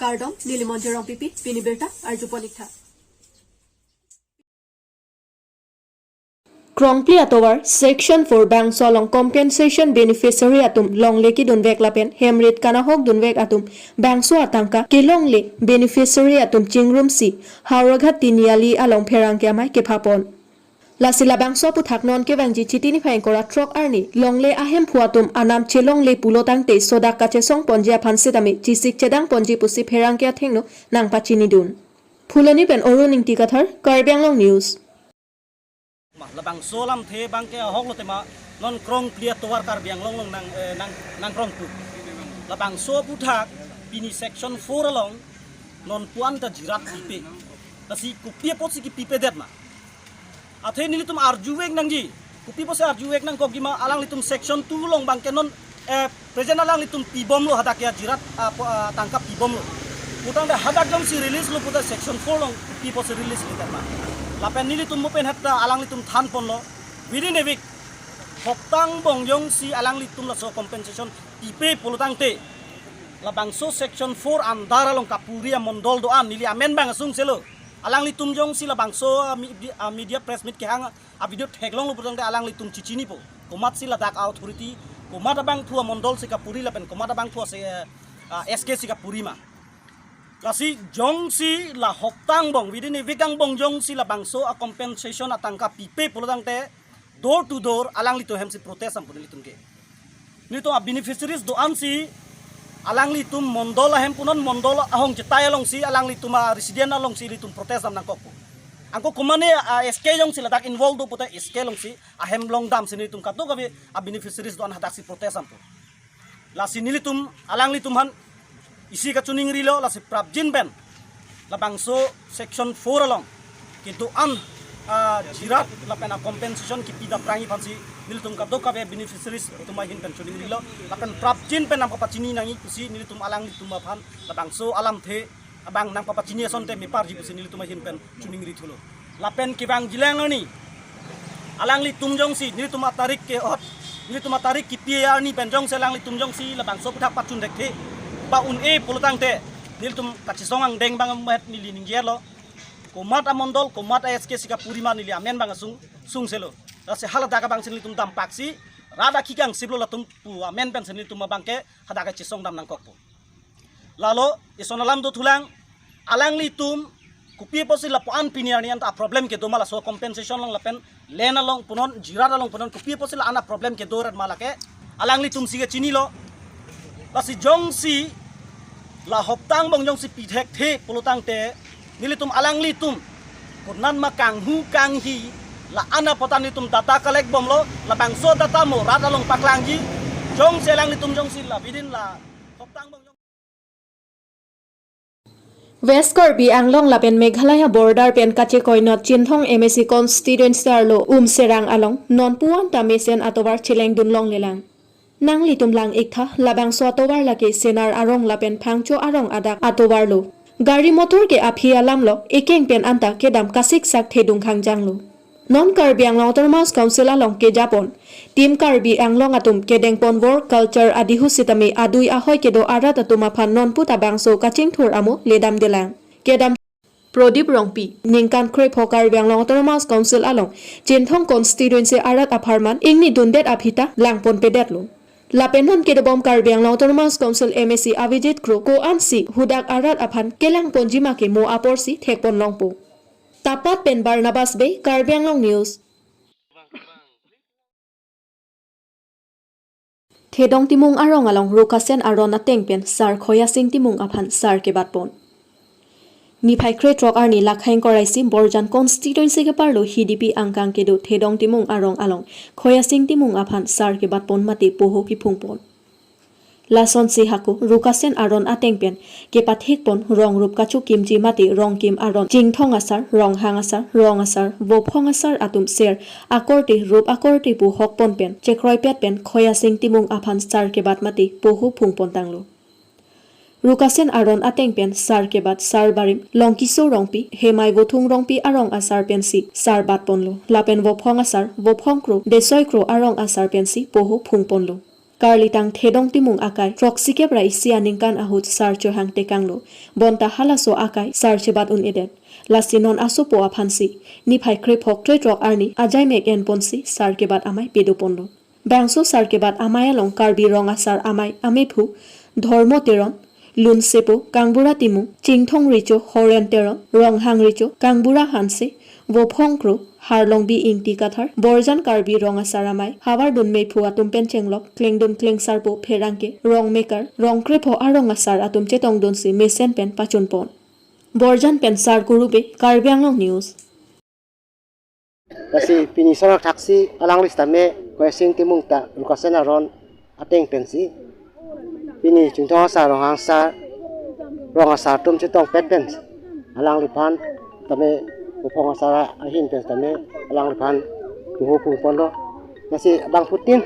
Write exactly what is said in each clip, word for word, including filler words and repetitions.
Kardom, neli Monjir Rongpipi, pini birta arjupon ik tha. Krongpli atovar Section four bangso along compensation beneficiary atum longle kedunvek lapen hemrit kanahok dunvek atum bangso atangka kelongle beneficiary atum chingrumsi Howraghat Tiniali along pherangke amei kephapon. Lasi labangso aputhak non kevangji Chiti niphai ingkoi ra throk arni longle ahemphu atum anam chelongle pulo tangte sodak kachesongponji aphan sitame chisik chedangponji pusi pherangke athengno nangpachinidun. Phuloni pen Arun Ingti Kathar, Karbi Anglong News. Ma, labangso alamthe abangke ahok lo tema non Krongpli atovar Karbi Anglong along nang, eh, nang, nangkrong pu. Labangso aputhak pini Section four along non puan ta jirat pipe. Lasi kopi apotsi kipipedet ma. Athe nelitum arjuvek nangji. Kopi apotsi arjuvek nangkokji ma, alanglitum Section two along abangke non, eh, present alanglitum pibomlo hadak ke ajirat, ah, po-, ah, tangka pibomlo. Putangte hadak jongsi release lo puta Section four along kopi apotsi release le tema. Lapen nelitum mo pen hatta alanglitum thanponlo. Within a week, hopta angbong jongsi alanglitum laso compensation pipe pulo tangte, labangso Section four under along kapuri amondol do-an neli amen abang asungselo. Alanglitum jongsi labangso, ah, medi-, ah, media press meet kehang avideo theklonglo pulo tangte alanglitum chichinipo. Komatsi ladak authority, komat abangphu amondol si kapuri lapen komat abangphu ase, eh, ah, S K si kapuri ma. Lasi jongsi la hopta angbong, within a week angbong jongsi labangso acompensation atangka pipe pulo tangte, door to door alanglitum hemsi protest dampo nelitum ke. Nelitum abeneficiaries do-ansi alanglitum mondol ahem pu non mondol ahong chetai alongsi alanglitum aresident alongsi nelitum protest dam nangkokpo. Anke komane a-S K jongsi ladak involve do puta S K alongsi ahem longdamsi nelitum kadokave abeneficiaries do-an hadaksi protest dampo. Lasi nelitum alanglitum aphan isi kachiningrilo, lasi prapjin pen labangso Section four along kedo-an, ah, jirat lapen acompensation kipidam prangji aphansi nelitum kadokave beneficiaries atum ahin pen chiningrilo. Lapen prapjin pen nangpapachini nangji pusi nelitum alanglitum aphan labangso alamthe abang nangpapachini asonte meparji pusi nelitum ahin pen chiningrithulo. Lapen kevangjilang arni alanglitum jongsi nelitum atarik ke-ot, nelitum atarik kipi arni pen jongsi alanglitum jongsi labangso aputhak pachun thekthe ba un-e pulo tangte, nelitum kachesong angdeng abang amet neli ningjelo. Komat amondol, komat a-S K si kapuri ma neli amen abang asung, sungselo. Lasi haladak abangsi nelitum dampaksi rat akikang siplo latum pu amen pensi nelitum abangke hadak kachesong dam nangkokpo. Lalo ison alam dothulang, alanglitum kopi apotsi lapu-an pini arni anta problem kedo ma laso compensation along lapen land along pu non, jirat along pu non, kopi apotsi la-an aproblem kedo rat ma lake alanglitumsi kachinilo. Lasi jongsi la hopta angbong jongsi pithekthe pulo tangte nelitum alanglitum konat ma kanghu kanghi la-an apot ta nelitum data collect bomlo, labangso data mo rat along paklangji. Jongsi alanglitum jongsi la within la hopta angbong jong West Karbi Anglong lapen Meghalaya border pen kachekoinot Chinthong M A C constituency arlo Umserang along non puan ta mesen atovar chelengdun longlelang. Nanglitum lang-iktha, labangso atovar lake Senar arong lapen Phangcho arong adak atovarlo. Gari motor ke aphi alamlo, ekeng pen anta kedam kasiksak thedung khangjanglo. Non Karbi Anglong Autonomous Council along kejapon Team Karbi Anglong atum kedengpon Work Culture adihu sitame adui ahoi kedo arat atum aphan nonpu ta bangso kachingthur amo ledamdelang. Kedam Prodip Rongpi, ningkan krepho Karbi Anglong Autonomous Council along Chinthong constituency arat apharman ingni dundet aphi ta langponpedetlo. Lapen non kedobom Karbi Anglong Autonomous Council M A C Avijit Kro ko-ansi hudak arat aphan kelangponji ma ke mo aporsi thekpon longpo. Tapat pen Barnabas Bey, Karbi Anglong News. Thedong Timung arong along Rukasen aron ateng pen Sar Khoyasing Timung aphan sar kebatpon. Niphai krethrok arni lakhai ingkoi ra isi Borjan constituency keparlo Hidipi angkang kedo Thedong Timung arong along Khoyasing Timung aphan sar kebatpon mate poho kiphungpon. Lasonsi hako Rukasen aron ateng pen kepathekpon rong rup kachokimji mate rongkim aron Chingthong asar, Ronghang asar, Rong asar, Vophong asar atum ser akorte rup akorte pu hokpon pen chekroipet pen Khoyasing Timung aphan sar kebat mate poho phungpon tanglo. Rukasen aron ateng pen sar kebat sar barim Longkiso Rongpi, Hemai Vothung Rongpi arong asar pensi sar batponlo. Lapen Vophong asar, Vophong Kro, Desoi Kro arong asar pensi poho phungponlo. Karlitang Thedong Timung akai throksikep ra isi aningkan ahut sar chohang tekanglo. Bonta halaso akai sar chebat un-edet. Lasi non asopo aphansi niphai krephok kretrok arni ajaimek enponsi sar kebat amei pedoponlo. Bangso sar kebat amei along Karbi Rong Asar Amei amephu Dhormo Teron, Lun Sepo, Kangbura Timung, Chingthong Recho, Horen Teron, Ronghang Recho, Kangbura Hanse, Vophong Kro, Harlongbi Ingti Kathar, Borjan Karbi Rong Asar Amei, Havardun Mephu atum pen chenglok, klengdun klengsarpo pherangke, rong mekar, rong krepho arong asar atum chetongdunsi mesen pen pachunpon. Borjan pen Sar Kurube, Karbi Anglong News. Lasi pini sonak thaksi alangli sitame Koyasing Timung ta Rukasen Aron ateng pensi pini Chingthong Asar, Ronghang Asar, Rong Asar atum chetongpet pen alangliphan tame Vophong Asar ahin pen tame alangliphan puho pungponlo. Lasi bangphutin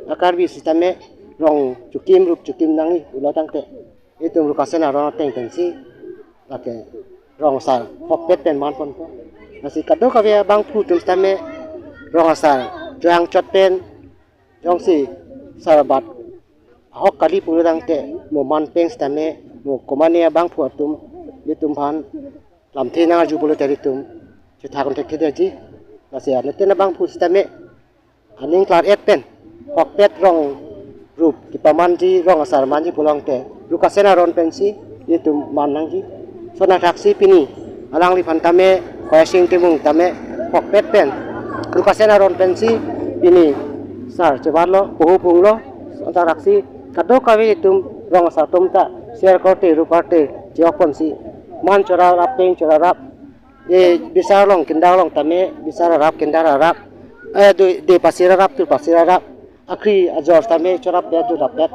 a-Karbi sitame rong chokim rup chokim nangji pulo tangte itum Rukasen Aron ateng pensi lake rong asar hokpet pen manponpo. Lasi kadokave abangphu atum sitame rong asar chohang chot pen jongsi sar bat ahok kali pulo tangte mo manpeng sitame mo komane abangphu atum itum aphan lamthe nang-arju pulote itum chethak un thekthedetji. Lasi anuttin abangphu sitame aning klar-et pen hokpet rong rup kepamanji, rong asar manji pulo tangte Rukasen Aron pensi itum man nangji. Sonak thaksi pini alangliphan tame Koyasing Timung tame hokpet pen Rukasen Aron pensi pini sar chebatlo, puho punglo. Sonak thaksi kadokave itum rong asar atum ta ser korte rup korte chehok ponsi man chorarap peng chorarap, e bisar along kindar along tame bisar arap kindar arap, e do de pasir arap tur pasir arap, akhri ajor tame chorapet durapet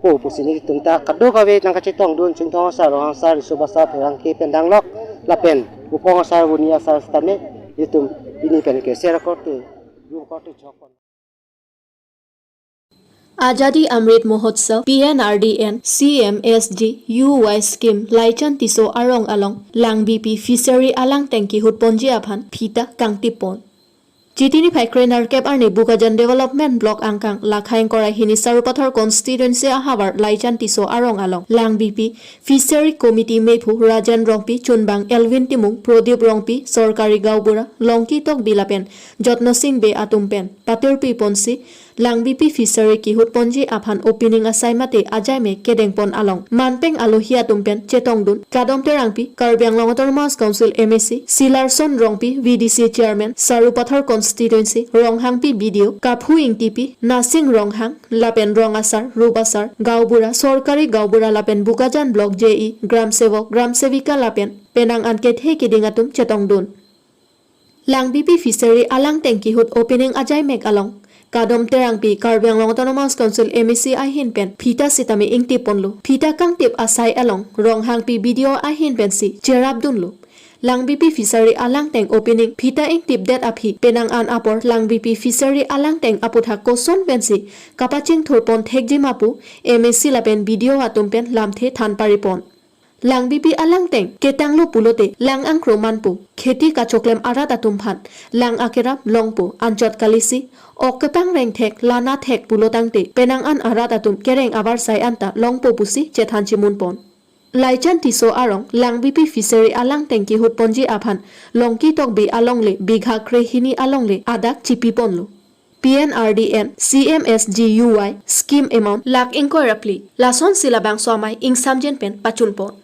po pusi nelitum ta kadokave nangkachetongdun Chingthong Asar, Ronghang Asar, Riso Asar, pherangke pen danglok lapen Vophong Asar, Voni Asar sitame itum pini pen ke ser korte rup korte chehok pon. Azadi Amrit Mahotsav, P N R D N, C M S G U Y scheme, Laichan Tisso arong along Langbipi Fishery alangteng kehut ponji aphan phita kangtip pon. Chiti niphai krenerkep arni Bokajan Development Block angkang lakha ingkoi ra hini Sarupathar constituency ahavar Laichan Tisso arong along Langbipi Fishery Committee mephu Rajen Rongpi, chunbang Elvin Timung, Prodip Rongpi, sorkari gaonbura, Longki Tokbi lapen Jotno Sing Bey atum pen patirpi ponsi Langbipi Fishery kehut ponji aphan opening asai mate ajaimek kedeng pon along manpeng alohi atum pen chetongdun Kadom Terangpi, Karbi Anglong Autonomous Council M A C, Silarson Rongpi, V D C Chairman, Sarupathar Constituency, Ronghangpi B D O, Kaphu Ingtipi, Nasing Ronghang, lapen rong asar, rup asar, gaonbura, sorkari gaonbura lapen Bokajan Block J E, gram sevok, gram sevika lapen penang an kethe keding atum chetongdun. Langbipi Fishery alangteng kehut opening ajaimek along Kadom Terangpi, Karbi Anglong Autonomous Council M A C ahin pen phita sitame ingtip ponlo. Phita kangtip asai along Ronghangpi B D O ahin pensi cherapdunlo. Langbipi Fishery alangteng opening phita ingtipdet aphi penang an apor Langbipi Fishery alangteng aputhak koson pensi kapachingthur pon thekji ma pu M A C lapen B D O atum pen lamthe than pari pon. Langbipi alangteng ketanglo pulote lang angkro manpo, kheti kachoklem arat atum aphan lang akerap longpo, anchot kalisi ok kepangreng thek, lana thek pulo tangte penang an arat atum kereng avarsai anta longpo pusi chethan chimun pon. Laichan Tisso arong Langbipi Fishery alangteng kehut ponji aphan Longki Tokbi alongle bigha krehini alongle adak chipi ponlo. P N R D N, C M S G U Y scheme amount lakh ingkoi ra phli. Lasonsi labangso amei ingsamjin pen pachun pon.